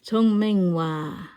cong-mengh waac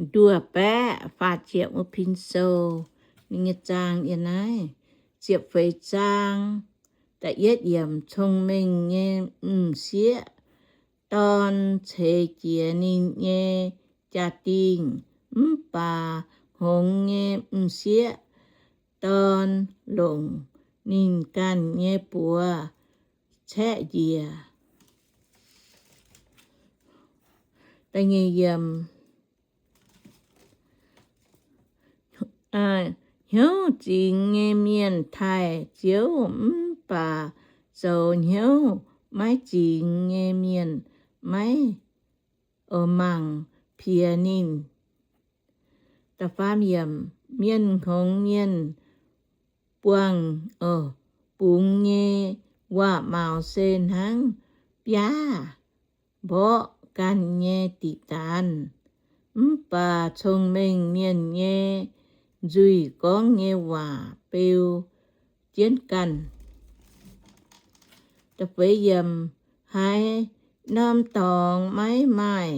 nduoh baeqv faah ziepc wuov pin sou. Ninh nyei zaang yiem naaiv. Ziepc feix zaang, da'yietv yiemc. Cong-mengh nyei m'sieqv dorn ceix jiez ninh nyei jaa-dingh, mv baac hngongx nyei m'sieqv dorn longc ninh ganh nyei buoz caeqv njiec. Hnyouv zingx nyei mienh taaih Ziouv, mv baac zoux hnyouv maiv zingx nyei mienh maiv mangc piex ninh. Mienh hngongx mienh buangh, bungx nyei waac-maux se hnangv biaav mborqv ganh nyei diqc daanz, mv baac cong-mengh mienh nyei nzuih gorngv nyei waac beu jienv ganh. Haaix norm dorngx maiv maaih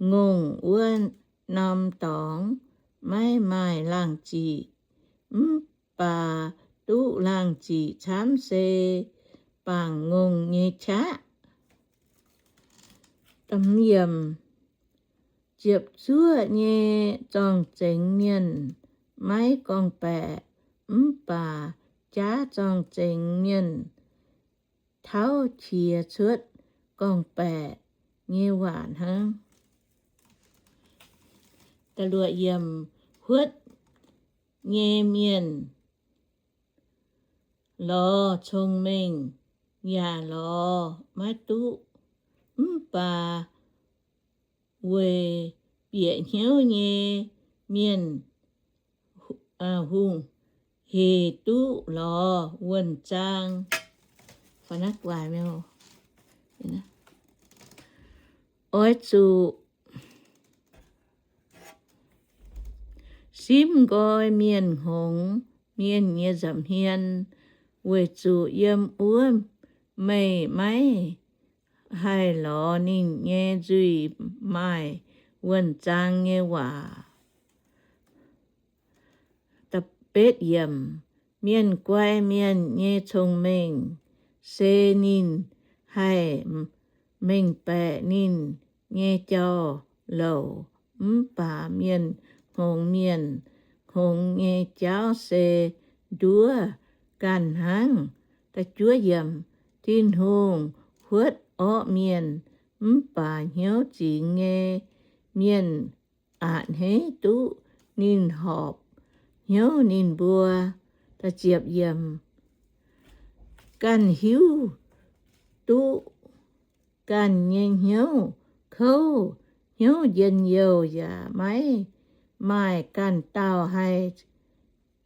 ngongh, wuov norm dorngx maiv maaih laangh ziqc, mv baac duqv laangh ziqc camv se bangc ngongh nyei qaqv. Ziepc zuoqv nyei zorng-zengx mienh maiv gorngv-baeqc, mv baac jaav zorng-zengx mienh tauv qiex cuotv gorngv-baeqc nyei waac hnangv. Huotv nyei mienh lorz cong-mengh yaac lorz maiv duqv, mv baac weic bieqc hnyouv nyei mienh hungh hec duqv lorz wuonh zaang. Oix zuqc simv nqoi mienh hngongx mienh nyei nza'hmien, weic zuqc yiem wuov meih maiv haih lorz ninh nyei nzuih maaih wuonh zaang nyei waac. Mienh guai mienh nyei cong-mengh se ninh haih mengh baeqc ninh nyei jauv-louc, mv baac mienh hngongx mienh hngongx nyei jauv se nduov ganh hnangv. Tin-Hungh huotv orqv mienh, mv baac hnyouv zingx nyei mienh a'hneiv duqv ninh horpc hnyouv ninh mbuo. Ganh hiuv duqv ganh nyei hnyouv kouv, hnyouv njien-youh yaac maiv maaih ganh dauh haih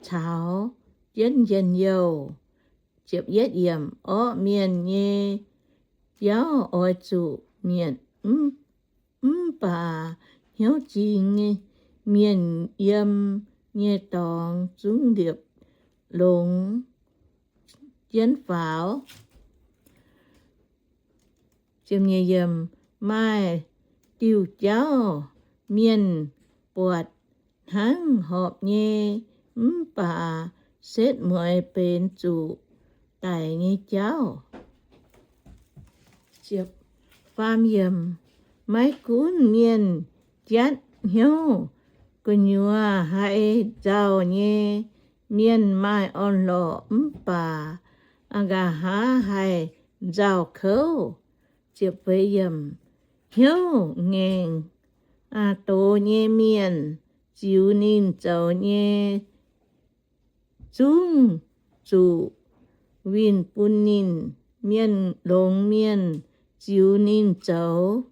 caux jienv njien-youh. Orqv mienh nyei jauv oix zuqc mietc, mv baac hnyouv zingx mienh yiem nyei dorngx zungv liepc longx jienv faaux. Maaih diuh jauv mienh buatc hnangv horpc nyei, mv baac setv mueiz benx zuqc daic nyei jauv. Maiv gunv mienh jatv hnyouv gu'nyuoz haiz nzauh nyei, mienh maaih orn-lorqc mv baac nqa'haav haih nzauh kouv. Hnyouv ngaengc doz nyei mienh ziux ninh zoux nyei zungv zuqc winh bun ninh. Mienh longx mienh ziux ninh zoux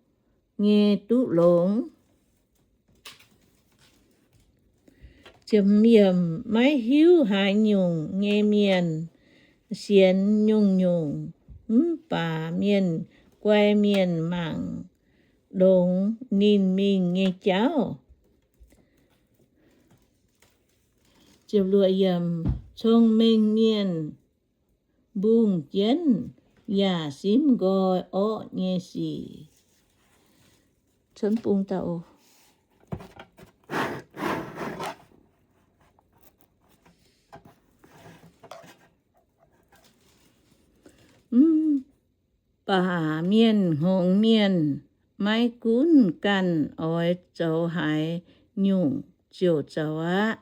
nyei duqv longx. Maiv hiuv haaix nyungc nyei mienh sienx nyungc-nyungc, mv baac mienh guai mienh mangc longx ninh mingh nyei jauv. Cong-mengh mienh mbungh jienv yaac simv nqoi orqv nyei sic. Cunv bung dauh oc. Mv baac mienh hngongx mienh maiv gunv ganh oix zoux haaix nyungc ziouc zoux aqv.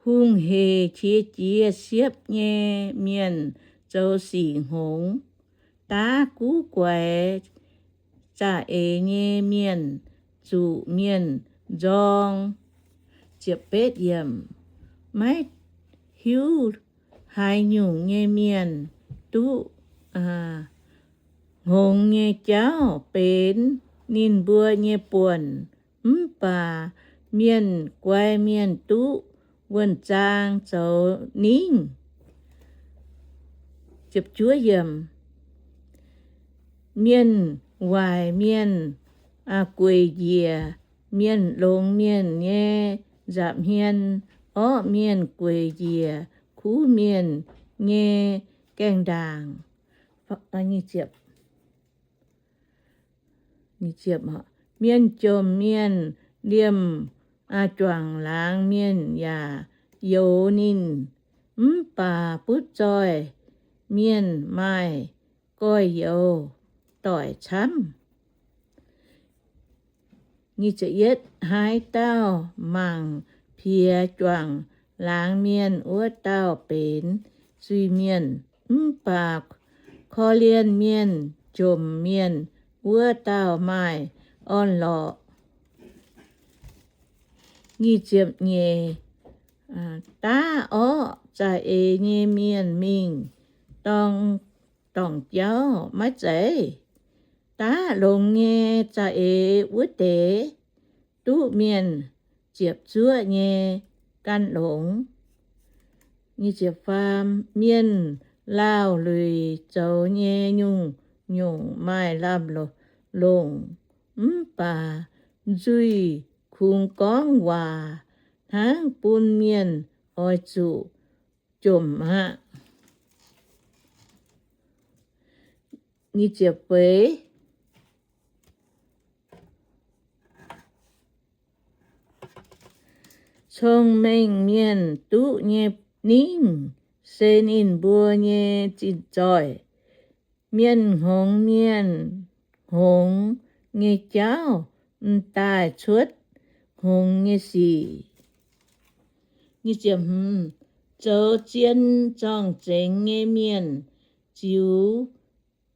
Hungh hec qiex jiez siepv nyei mienh zoux sic hngongx. Daav guv guaix za'eix nyei mienh zuqc mienh nzorng. Maiv hiuv haaix nyungc nyei mienh duqv hngongx nyei jauv benx ninh mbuo nyei buonc, mv baac mienh guai mienh duqv wuonh zaang zoux ningv. Mienh waaic mienh gueic njiec mienh longx mienh nyei nza'hmien, orqv mienh gueic njiec kuv mienh nyei gaengh ndaangc. Mienh jomc mienh liemh juangc laangz mienh yaac youx ninh, mv baac butv zoih mienh maaih gorx-youz doic camv. Haaix dauh mangc piex juangc laangz mienh, wuov dauh benx zuiz-mienh, mv baac korv-lienh mienh jomc mienh, wuov dauh maaih orn-lorqc. Daav orqv za'eix nyei mienh mingh dorng dorngc jauv maiv zeiz? Daav longx nyei za'eix wuov deix duqv mienh ziepc zuoqv nyei gan longx. Mienh laauh luic zoux nyei nyungc-nyungc maaih lamh longc, mv baac nzuih kungx gorngv waac hnangv bun mienh oix zuqc jomc aqv. Cong-mengh mienh duqv nyei ningv se ninh mbuo nyei zinh zoih. Mienh hngongx mienh hngongx nyei jauv m'daaih cuotv hngongx nyei sic. Zoux zien zorng-zengx nyei mienh ziux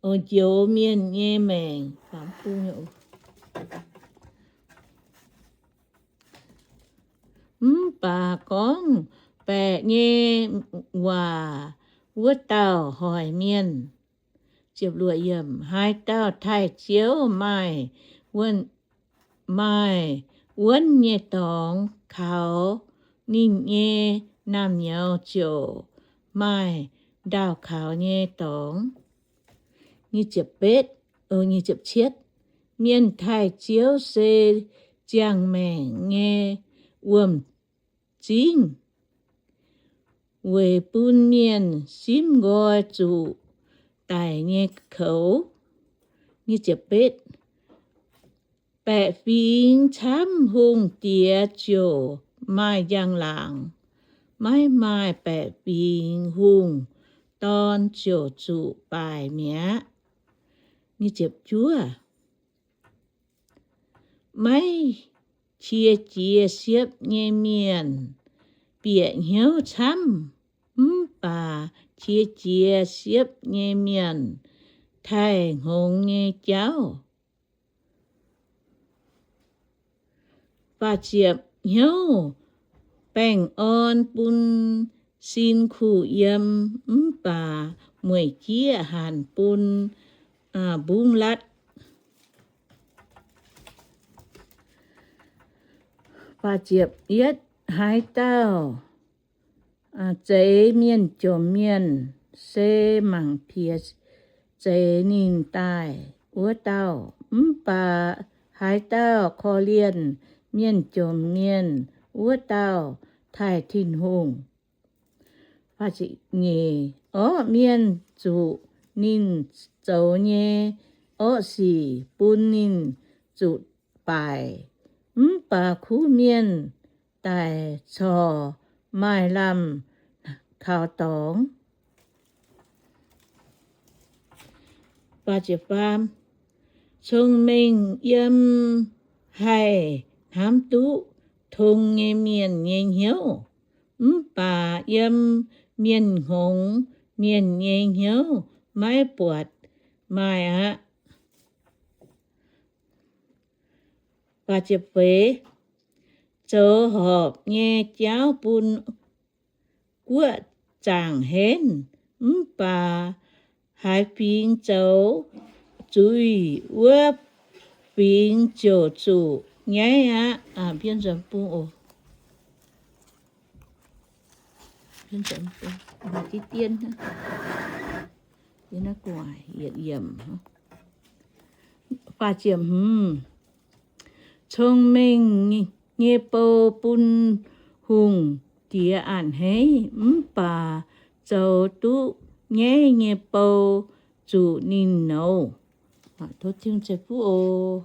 njoux mienh nyei maengc. Mv baac gorngv baeqc nyei waac wuov dauh hoic mienh. Haaix dauh taaih Ziouv maaih, maaih wuonv nyei dorngx kaux ninh nyei naamh nyouz ziouc maaih ndaauh kaux nyei dorngx. Mienh taaih Ziouv se ziangh maengc nyei wuom-zingv, weic bun mienh simv nqoi zuqc daic nyei koux. Baeqc fingx camv hungh diex ziouc maaih njang-laangc. Maiv maaih baeqc fingx hungh dorn ziouc zuqc baaic mi'aqv. Maiv qiex jiez siepv nyei mienh bieqc hnyouv camv, mv baac qiex jiez siepv nyei mienh taaih hngongx nyei jauv. Hnyouv baengh orn bun sin kuh yiem, mv baac mueic jieqv hanc bun mbungv latv. Haaix dauh zeix mienh jomc mienh, se mangc piex zeix ninh daaih wuov dauh. Mv baac haaix dauh korv-lienh mienh jomc mienh, wuov dauh taaih Tin-Hungh. Orqv mienh zuqc ninh zoux nyei orqv sic bun ninh zuqc baaic. Mv baac kuv mienh daic corc maaih lamh kaux dorngx. Cong-mengh yiem haih hnamv duqv tong nyei mienh nyei hnyouv, mv baac yiem mienh hngongx mienh nyei hnyouv maiv buatc maaih aqv. Zoux horpc nyei jauv bun guoqv zaangc henv, mv baac haaix fingx zoux zuiz, wuov fingx ziouc zuqc nyaiv aqv. Cong-mengh nyei bou bun hungh diex a'hneiv, mv baac zoux duqv nyaiv nyei bou zuqc ninh nouz. Tov Tin-Hungh ceix fuqv oc.